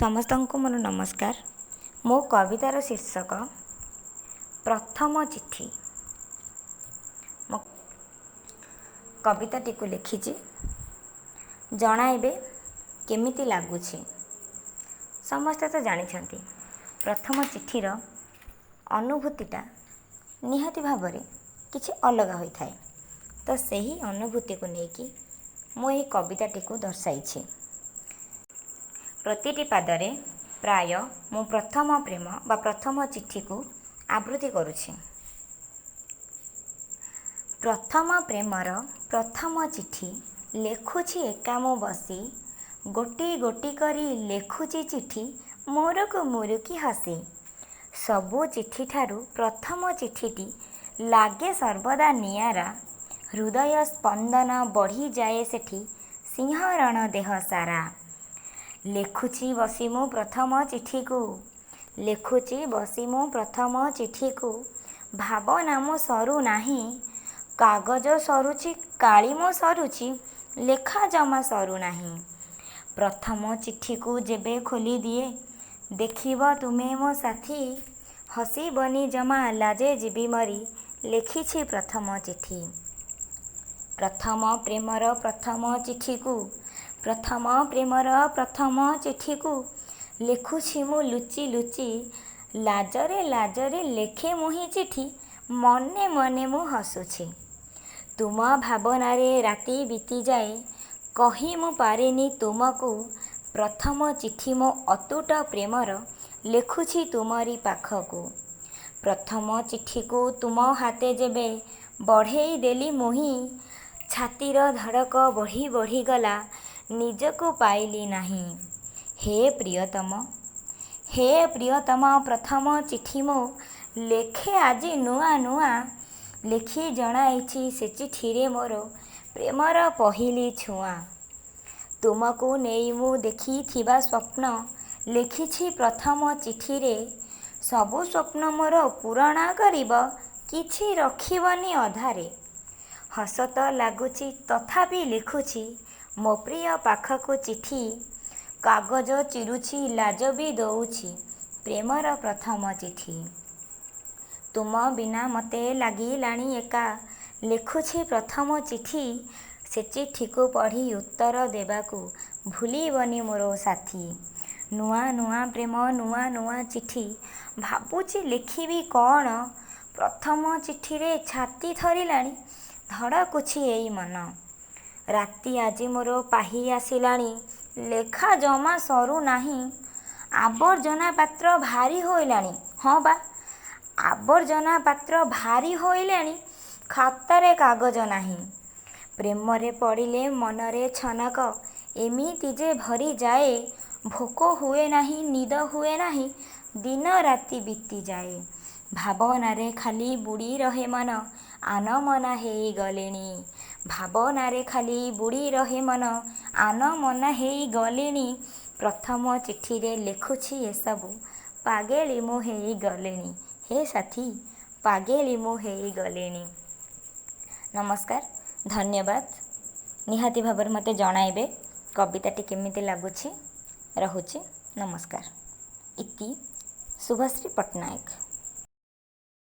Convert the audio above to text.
ସମସ୍ତଙ୍କୁ ମୋର ନମସ୍କାର। ମୋ କବିତାର ଶୀର୍ଷକ ପ୍ରଥମ ଚିଠି। ମୋ କବିତାଟିକୁ ଲେଖିଛି, ଜଣାଇବେ କେମିତି ଲାଗୁଛି। ସମସ୍ତେ ତ ଜାଣିଛନ୍ତି, ପ୍ରଥମ ଚିଠିର ଅନୁଭୂତିଟା ନିହାତି ଭାବରେ କିଛି ଅଲଗା ହୋଇଥାଏ। ତ ସେହି ଅନୁଭୂତିକୁ ନେଇକି ମୁଁ ଏହି କବିତାଟିକୁ ଦର୍ଶାଇଛି। ପ୍ରତିଟି ପାଦରେ ପ୍ରାୟ ମୁଁ ପ୍ରଥମ ପ୍ରେମ ବା ପ୍ରଥମ ଚିଠିକୁ ଆବୃତ୍ତି କରୁଛି। ପ୍ରଥମ ପ୍ରେମର ପ୍ରଥମ ଚିଠି ଲେଖୁଛି ଏକା ମୁଁ ବସି, ଗୋଟି ଗୋଟି କରି ଲେଖୁଛି ଚିଠି ମୁରୁକୁ ମୁରୁକି ହସି। ସବୁ ଚିଠିଠାରୁ ପ୍ରଥମ ଚିଠିଟି ଲାଗେ ସର୍ବଦା ନିଆରା, ହୃଦୟ ସ୍ପନ୍ଦନ ବଢ଼ିଯାଏ ସେଠି ଶିହରଣ ଦେହ ସାରା। ଲେଖୁଛି ବସି ମୁଁ ପ୍ରଥମ ଚିଠିକୁ, ଲେଖୁଛି ବସି ମୁଁ ପ୍ରଥମ ଚିଠିକୁ, ଭାବନା ମୋ ସରୁନାହିଁ। କାଗଜ ସରୁଛି, କାଳି ମୋ ସରୁଛି, ଲେଖା ଜମା ସରୁନାହିଁ। ପ୍ରଥମ ଚିଠିକୁ ଯେବେ ଖୋଲିଦିଏ ଦେଖିବ ତୁମେ ମୋ ସାଥୀ, ହସିବନି ଜମା, ଲାଜେ ଯିବି ମରି, ଲେଖିଛି ପ୍ରଥମ ଚିଠି। ପ୍ରଥମ ପ୍ରେମର ପ୍ରଥମ ଚିଠିକୁ, ପ୍ରଥମ ପ୍ରେମର ପ୍ରଥମ ଚିଠିକୁ ଲେଖୁଛି ମୁଁ ଲୁଚି ଲୁଚି, ଲାଜରେ ଲାଜରେ ଲେଖେ ମୁହିଁ ଚିଠି, ମନେ ମନେ ମୁଁ ହସୁଛି। ତୁମ ଭାବନାରେ ରାତି ବିତିଯାଏ, କହି ମୁଁ ପାରେନି ତୁମକୁ, ପ୍ରଥମ ଚିଠି ମୋ ଅତୁଟ ପ୍ରେମର ଲେଖୁଛି ତୁମରି ପାଖକୁ। ପ୍ରଥମ ଚିଠିକୁ ତୁମ ହାତେ ଯେବେ ବଢ଼େଇ ଦେଲି ମୁହିଁ, ଛାତିର ଧଡ଼କ ବଢ଼ି ବଢ଼ିଗଲା, ନିଜକୁ ପାଇଲି ନାହିଁ। ହେ ପ୍ରିୟତମ, ହେ ପ୍ରିୟତମ, ପ୍ରଥମ ଚିଠି ମୋ ଲେଖେ ଆଜି ନୂଆ ନୂଆ, ଲେଖି ଜଣାଇଛି ସେ ଚିଠିରେ ମୋର ପ୍ରେମର ପହିଲି ଛୁଆଁ। ତୁମକୁ ନେଇ ମୁଁ ଦେଖିଥିବା ସ୍ୱପ୍ନ ଲେଖିଛି ପ୍ରଥମ ଚିଠିରେ, ସବୁ ସ୍ୱପ୍ନ ମୋର ପୂରଣ କରିବ, କିଛି ରଖିବନି ଅଧାରେ। ହସ ତ ଲାଗୁଛି, ତଥାପି ଲେଖୁଛି ମୋ ପ୍ରିୟ ପାଖକୁ ଚିଠି, କାଗଜ ଚିରୁଛି, ଲାଜ ବି ଦଉଛି, ପ୍ରେମର ପ୍ରଥମ ଚିଠି। ତୁମ ବିନା ମୋତେ ଲାଗିଲାଣି ଏକା, ଲେଖୁଛି ପ୍ରଥମ ଚିଠି, ସେ ଚିଠିକୁ ପଢ଼ି ଉତ୍ତର ଦେବାକୁ ଭୁଲିବନି ମୋର ସାଥୀ। ନୂଆ ନୂଆ ପ୍ରେମ, ନୂଆ ନୂଆ ଚିଠି, ଭାବୁଛି ଲେଖିବି କ'ଣ, ପ୍ରଥମ ଚିଠିରେ ଛାତି ଥରିଲାଣି, ଧଡ଼କୁଛି ଏଇ ମନ। ରାତି ଆଜି ମୋର ପାହି ଆସିଲାଣି, ଲେଖା ଜମା ସରୁନାହିଁ, ଆବର୍ଜନା ପାତ୍ର ଭାରି ହୋଇଲାଣି। ହଁ ବା, ଆବର୍ଜନା ପାତ୍ର ଭାରି ହୋଇଲାଣି, ଖାତାରେ କାଗଜ ନାହିଁ। ପ୍ରେମରେ ପଡ଼ିଲେ ମନରେ ଛନକ ଏମିତି ଯେ ଭରିଯାଏ, ଭୋକ ହୁଏ ନାହିଁ, ନିଦ ହୁଏ ନାହିଁ, ଦିନ ରାତି ବିତିଯାଏ। ଭାବନାରେ ଖାଲି ବୁଡ଼ି ରହେ ମନ, ଆନମନା ହେଇଗଲିଣି। ଭାବନାରେ ଖାଲି ବୁଡ଼ି ରହେ ମନ, ଆନମନା ହେଇଗଲିଣି। ପ୍ରଥମ ଚିଠିରେ ଲେଖୁଛି ଏସବୁ, ପାଗେଳି ମୁଁ ହେଇଗଲିଣି। ହେ ସାଥୀ, ପାଗେଳି ମୁଁ ହେଇଗଲିଣି। ନମସ୍କାର, ଧନ୍ୟବାଦ। ନିହାତି ଭାବରେ ମୋତେ ଜଣାଇବେ କବିତାଟି କେମିତି ଲାଗୁଛି। ରହୁଛି, ନମସ୍କାର। ଇତି ଶୁଭଶ୍ରୀ ପଟ୍ଟନାୟକ।